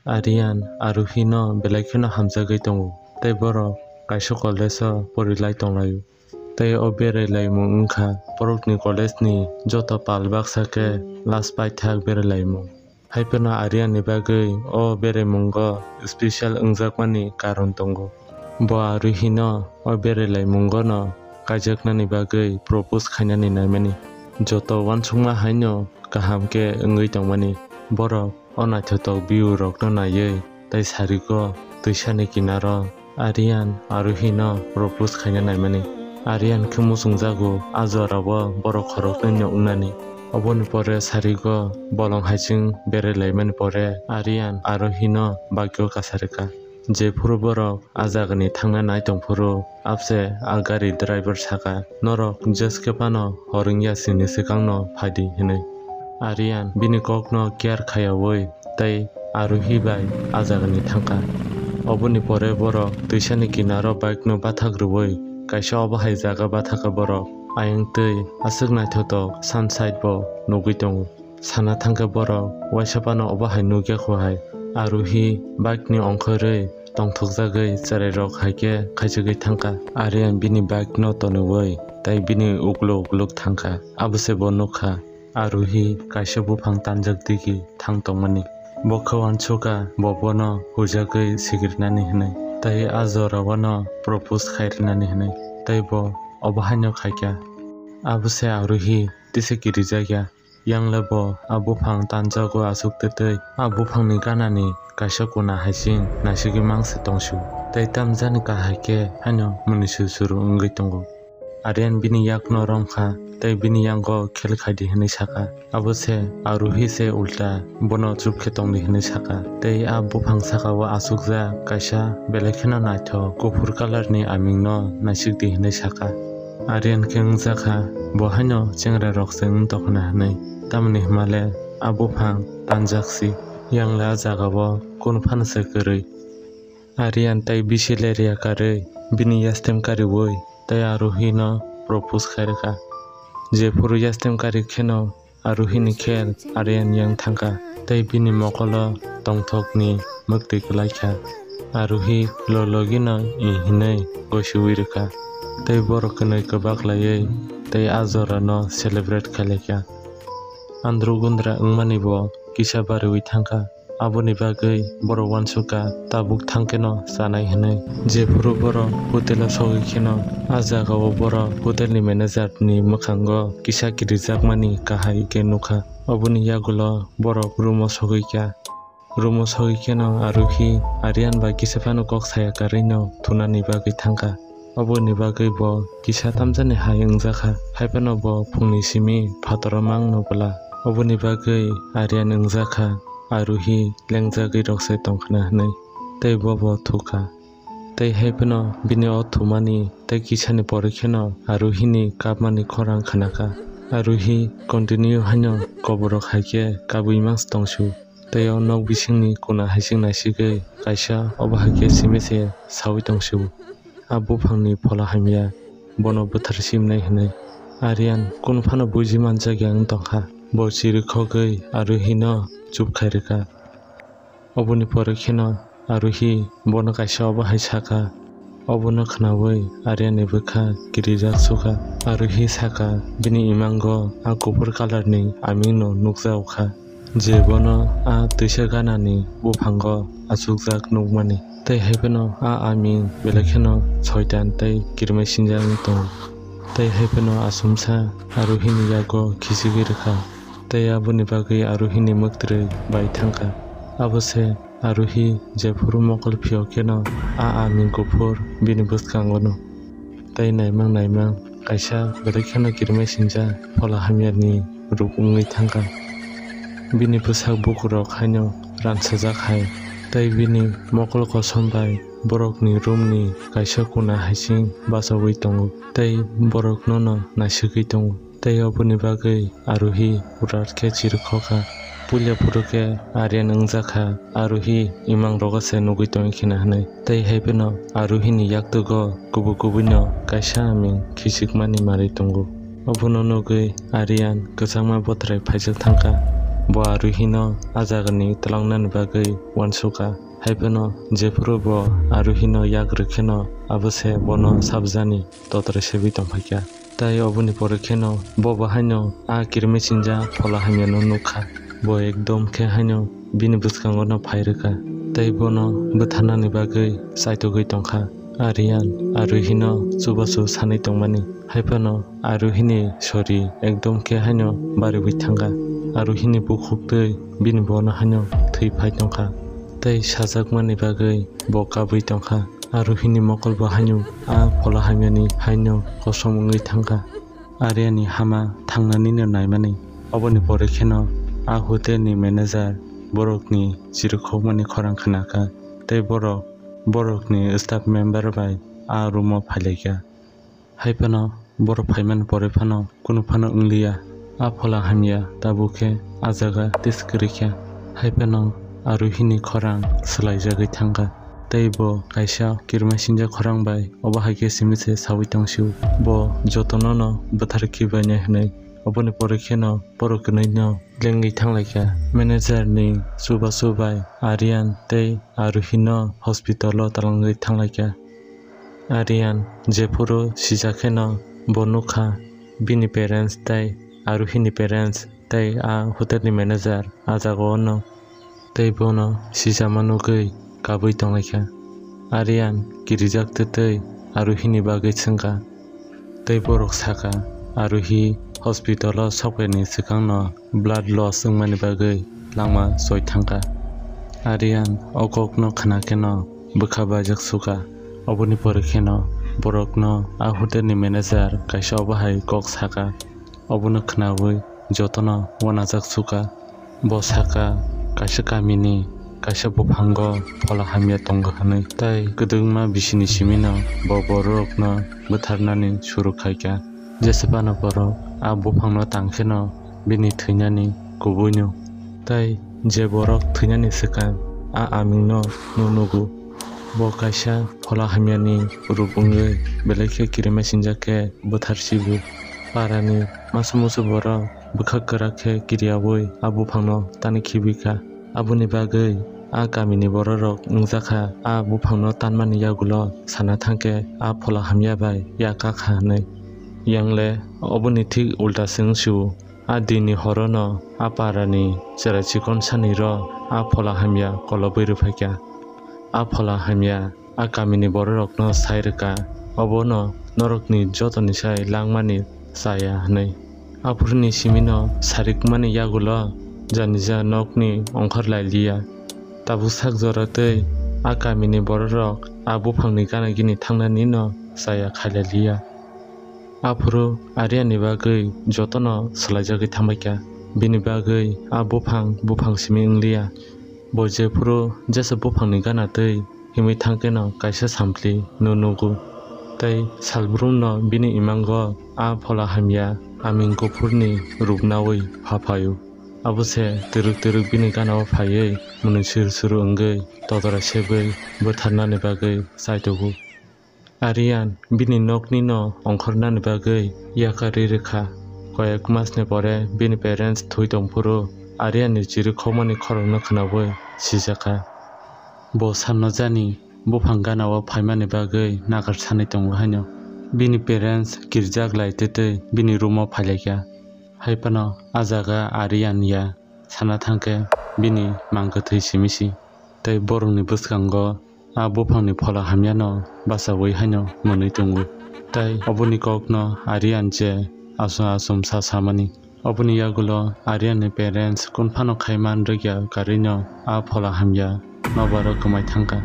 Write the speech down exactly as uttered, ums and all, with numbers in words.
Aryan Arohi no belai kheno hamjagwi tongo, tei borok kaisa college o porilai tonglaio. Tei o berai laimung wngkha borokni college ni joto pal baksa khe last paithak berai laimung. Hai phano Aryan ni bagwi o beraimungo special wngjakmani karon tongo. Bo Arohi no o berai laimungo no kaijaknani bagwi propose khainani naimani. Joto uansukma haino kaham khe wngwi tongmani. Borok o naithotok view rokno naiwi tei sarigo twisa ni kinaro Aryan Arohi no propose khaina naimani. Aryan khe muchungjago a jorao borok khoroknwi no wngnani. Oboni pore sarigo bolong haiching berai laimani pore Aryan Arohi no bagyo kasarika. Jephuru borok a jagani thangna nai tongphuru, abse a gari driver saka, "Norok jeskhe phano hor wngya sini swkangno phaidi," hinwi. Aryan bini kokno care khayaui tei Arohi bai a jagani thangkha. Oboni pore borok twisani kinaro bike no bathak rwui kaisa obo hai jaga bathakha borok. Ayang twi aswk naithotok sunset bo nugui tongo. Sana thangkhe borok uaisa phano obo hai nukya kho hai. Arohi bike ni ongkhorwi tongthokjagwi chwrairok hai khe khaichigwi thangkha. Aryan bini bike no tonwi tei bini ukluk ukluk thangkha. Abose bo nukha Arohi kaisa buphang tanjak digi thang tongmani. Bo khe uansukha bo bono hujakgwi sigrinani hwnwi tei a jorao no propose khairwnani hwnwi tei bo obo haino khaikha. Abose Arohi tisa kirijakya. Yangle bo a buphang tanjago aswk twtwi a buphangni ganani kaisa kuna haising naisigwi mangse tongsu. Tei tamjani kahai khe haino mwnwi susuru wngwi tongo. Aryan bini yakno romkha tei bini yango khel khaidi hwnwi saka. Abose Arohi se ulta bono chup khe tongdi hwnwi saka. Tei a buphang sakao aswkjak kaisa belai kheno naithok kuphur colour ni aming no naisikdi hwnwi saka. Aryan khe wngjakha, bo haino chengra rok se wng tongkhna hwnwi. Tamoni hwnmale a buphang tanjak si, yangle a jagao kunu phano se kwrwi. Aryan tei bisi lerya karwi bini yastem kariui tei Arohi no propose khairwkha. Jephuru yastem kari kheno Arohi ni khel Aryan yang thangkha tei bini mokolo tongthokni mwktwi kwlaikha. Arohi lologino i hinwi goisiui rwkha tei borok kwnwi kwbak laiwi tei a jorano celebrate khailaikha. Andru gundra wngmani bo kisa bariui thangkha. Aboni bagwi borok uansukha tabuk thangkheno chanai hwnwi. Jephuru borok hotelo sogwi kheno, a jagao borok hotelni managerni mwkhango kisa kirijakmani kahai khe nukha. Oboni yagulo borok roomo sogwi kha. Roomo sogwi kheno Arohi Aryan bai kisa phano kok saya karwino thunani bagwi thangkha. Oboni bagwi bo kisa tamjani hai wngjakha. Haiphano bo phungni simi phataro mangno bwla. Oboni bagwi Aryan wngjakha Arohi lengjagwi rok se tongkhna hwnwi, tei bo bo thukha. Tei haiphano bini o thumani tei kisani pore kheno Arohini kapmani khorang khnakha. Arohi continue haino koborok hai khe kabwi mangsi tongsu. Tei o nok bisingni kuna haising naisigwi kaisa obo hai khe simi se saui tongsu. A buphangni phola hamya bono bwthar simnai hwnwi Aryan kunu phano buji manjakya wng tongkha. Bo chirikhogwi Arohino chup khairwkha. Oboni pore kheno Arohi bono kaisa obo hai sakha. Obono khnaui Aryan ni bwkha kirijak sukha. Arohi sakha, bini imango a kuphur colour ni aming no nukjaokha. Je bono a twisa ganani buphango achukjak nukmani. Tei haiphano a aming belai kheno soitan tei kirmai sinjak wng tongo. Tei haiphano asumsa Arohini yago khichigwi rwkha. Tei aboni bagwi Arohini mwktwrwi bai thangkha. Abo se Arohi jephuru mokol phiyok kheno a aming kuphur bini bwskango no. Tei naimang naimang kaisa belai kheno kirmai sinjak phola hamyani ruk wngwi thangkha. Bini bwsak bukurok haino ransajak hai, tei bini mokol kosom bai borokni roomni kaisa kuna haising bachaui tongo, tei borokno no naisigwi tongo. Tei oboni bagwi Arohi urat khe chirikhokha. Puila phuru khe Aryan wngjakha, Arohi imang rogo se nugwi tongwi khina hwnwi. Tei haiphano Arohini yaktugo kubui kubuino kaisa aming khichikmani manwi tongo. Obono nugwi Aryan kwchangma bothrai phaijak thangkha. Bo Arohino a jagani twlangnani bagwi uansukha. Haiphano jephuru bo Arohino yak rwkheno abo se bono sabjani totrai sebwi tongphaikha. Tai oboni pore kheno bo bo haino a kirimi sinjak phola hamyano nukha. Bo ekdom khe haino bini bwskango no phai rwkha. Tai bono bwtharnani bagwi chaitogwi tongkha. Aryan Arohino chubachu sanwi tongmani. Haiphano Arohini sori ekdom khe haino barigwi thangkha. Arohini bukhuk twi bini bono haino thwi phai tongkha. Tai sajakmani bagwi bo kabwi tongkha. Arohini mokol bo haino a phola hamyani haino kosom wngwi thangkha. Aryani hama thangnanino naimani. Oboni pore kheno a hotelni manager borokni chirikhokmani khorang khnakha, tei borok borokni staff member bai a room-o phailaikha. Haiphano borok phaimani pore phano kunu phano wngliya. A phola hamya tabuk khe a jaga tis kwrwikha. Haiphano Arohini khorang swlaijagwi thangkha. Tei bo kaisa kirima sinjak khorang bai obo hai khe simi se saui tong sio. Bo jotono no bwthar khibainai hwnwi. Oboni pore kheno borok kwnwi no lengwi thanglaikha. Manager ni chubachu bai Aryan tei Arohi no hospital o twlangwi thanglaikha. Aryan jephuru sijak kheno bo nukha bini parents tei Arohi ni parents tei a hotel ni manager a jagao no tei bono sijama nugwi kabwi tonglaikha. Aryan kirijak twtwi Arohini bagwi swngkha. Tei borok sakha, Arohi hospital-o sokphaini swkangno blood loss wngmani bagwi langma choi thangkha. Aryan o kokno khna kheno bwkha baijak sukha. Oboni pore kheno borokno a hotel-ni manager kaisa obo hai kok sakha. Obono khnaui jotono uanajak sukha. Bo sakha, kaisa kamini kaisa buphango phola hamya tongo hwnwi. Tai kwdwkma bisini simino bo bororokno bwtharnani suru khaikha. Jesa phano borok a buphangno tang kheno bini thwinani kubuino. Tai je borok thwinani swkang a amingno nunugo. Bo kaisa phola hamyani rup wngwi belai khe kirima sinjak khe bwthar sibu. Parani masa musu borok bwkha kwrak khe kiriyaui a buphangno tani khibikha. Aboni bagwi a kamini bororok wngjakha a buphangno tanmani yagulo sana thangkhe a phola hamya bai ya kakha hwnwi. Yangle oboni thik ulta se wngsio. A dini horono a parani chwrai chikon sanirok a phola hamya kolobwi rwphaikha. A phola hamya a kamini bororokno sai rwkha, obono norokni jotoni sai langmani chaya hwnwi. Aphuruni simino sarikmani yagulo janija nokni ongkhor lai liya. Tabuk sak jora tei a kamini bororok a buphangni gana gini thangnanino chaya khailai liya. Aphuru Aryani bagwi jotono swlaijagwi thangbaikha. Bini bagwi a buphang buphang simi wngliya. Bo jephuru jesa buphangni gana twi himwi thangkheno kaisa sampli no nugo. Tei salbrumno bini imango a phola hamya aming kuphurni rupnaui pha phaio. Abo se twrwk twrwk bini ganao phaiwi mwnwi suru suru wngwi totoro sebwi bwtharnani bagwi chaitogo. Aryan bini noknino ongkhornani bagwi yakarwi rwkha. Koyek masni pore bini parents thwi tongphuru Aryanni chirikhokmani khorokno khnaui sijakha. Bo sanno jani buphang ganao phaimani bagwi nakar sanwi tongo haino. Bini parents kirjak lai twtwi bini room-o phailaikha. Haiphano a jaga Aryan ya sana thangkhe bini mang kwthwi simi si. Tei borokni bwskango a buphangni phola hamyano bachaui haino mwnwi tongo. Tei oboni kokno Aryan je achom achom sa samani. Oboni yagulo Aryanni parents kunphano khai man rwkya karwino a phola hamya nokbar o kwmai thangkha.